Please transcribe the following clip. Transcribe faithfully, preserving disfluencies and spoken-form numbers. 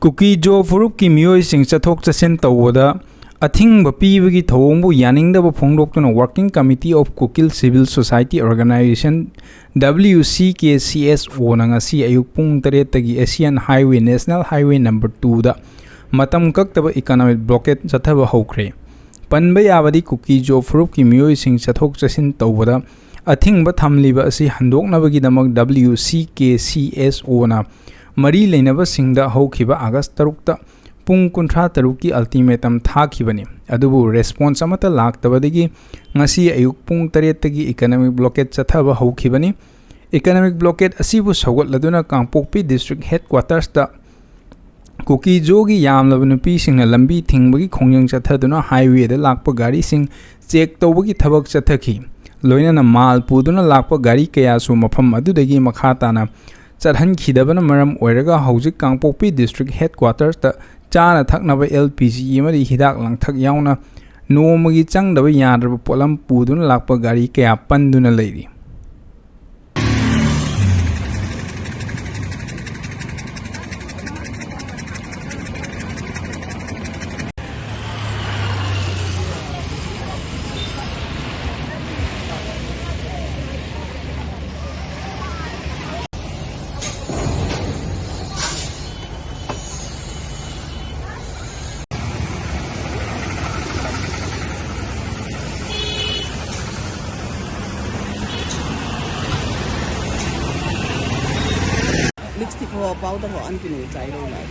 ꯀꯨꯀꯤ-ꯖꯣ ꯐꯨꯔꯨꯞꯀꯤ ꯃꯤꯑꯣꯏꯁꯤꯡ ꯆꯠꯊꯣꯛ ꯆꯠꯁꯤꯟ ꯇꯧꯕꯗ ꯑꯊꯤꯡꯕ ꯄꯤꯕꯒꯤ ꯊꯧꯑꯣꯡꯕꯨ ꯌꯥꯅꯤꯡꯗꯕ ꯐꯣꯡꯗꯣꯛꯇꯨꯅ Working Committee of Kukil Civil Society Organization, W C K C S O ꯅ ꯉꯁꯤ ꯑꯌꯨꯛ ꯄꯨꯡ ꯇꯔꯦꯠꯇꯒꯤ Asian Highway, National Highway number two ꯗ ꯃꯇꯝ ꯀꯛꯇꯕ economic blockade ꯆꯠꯊꯕ ꯍꯧꯈ꯭ꯔꯦ꯫ ꯄꯟꯕ ꯌꯥꯕꯗꯤ, ꯀꯨꯀꯤ-ꯖꯣ ꯐꯨꯔꯨꯞꯀꯤ ꯃꯤꯑꯣꯏꯁꯤꯡ ꯆꯠꯊꯣꯛ ꯆꯠꯁꯤꯟ ꯇꯧꯕꯗ ꯑꯊꯤꯡꯕ ꯊꯝꯂꯤꯕ ꯑꯁꯤ ꯍꯟꯗꯣꯛꯅꯕꯒꯤꯗꯃꯛ W C K C S O ꯅ ꯃꯔꯤ ꯂꯩꯅꯕꯁꯤꯡꯗ ꯍꯧꯈꯤꯕ ꯑꯥꯒꯁ ꯇꯔꯨꯛꯇ ꯄꯨꯡ ꯀꯨꯟꯊ꯭ꯔꯥ ꯇꯔꯨꯛꯀꯤ ultimatum ꯊꯥꯈꯤꯕꯅꯤ꯫ ꯑꯗꯨꯕꯨ response ꯑꯃꯠꯇ ꯂꯥꯛꯇꯕꯗꯒꯤ ꯉꯁꯤ ꯑꯌꯨꯛ ꯄꯨꯡ ꯇꯔꯦꯠꯇꯒꯤ economic blockade ꯆꯠꯊꯕ ꯍꯧꯈꯤꯕꯅꯤ꯫ Economic blockade ꯑꯁꯤꯕꯨ ꯁꯧꯒꯠꯂꯗꯨꯅ ꯀꯥꯡꯄꯣꯛꯄꯤ District Headquarters ꯇ ꯀꯨꯀꯤ-ꯖꯣꯒꯤ ꯌꯥꯝꯂꯕ ꯅꯨꯄꯤꯁꯤꯡꯅ ꯂꯝꯕꯤ ꯊꯤꯡꯕꯒꯤ ꯈꯣꯡꯖꯪ ꯆꯠꯊꯗꯨꯅ highway ꯗ ꯂꯥꯛꯄ ꯒꯥꯔꯤꯁꯤꯡ check ꯇꯧꯕꯒꯤ ꯊꯕꯛ ꯆꯠꯊꯈꯤ꯫ ꯂꯣꯏꯅꯅ ꯃꯥꯜ ꯄꯨꯗꯨꯅ ꯂꯥꯛꯄ ꯒꯥꯔꯤ ꯀꯌꯥꯁꯨ ꯃꯐꯝ ꯑꯗꯨꯗꯒꯤ ꯃꯈꯥ ꯇꯥꯅ ꯆꯠꯍꯟꯈꯤꯗꯕꯅ ꯃꯔꯝ ꯑꯣꯏꯔꯒ ꯍꯧꯖꯤꯛ ꯀꯥꯡꯄꯣꯛꯄꯤ District Headquarters ꯇ ꯆꯥꯅ ꯊꯛꯅꯕ L P G ꯑꯃꯗꯤ ꯍꯤꯗꯥꯛ ꯂꯥꯡꯊꯛ ꯌꯥꯎꯅ ꯅꯣꯡꯃꯒꯤ ꯆꯪꯗꯕ ꯌꯥꯗ꯭ꯔꯕ ꯄꯣꯠꯂꯝ ꯄꯨꯗꯨꯅ ꯂꯥꯛꯄ ꯒꯥꯔꯤ ꯀꯌꯥ ꯄꯟꯗꯨꯅ ꯂꯩꯔꯤ꯫ Lipstick ho, powder ho, an kinui chai lo lai.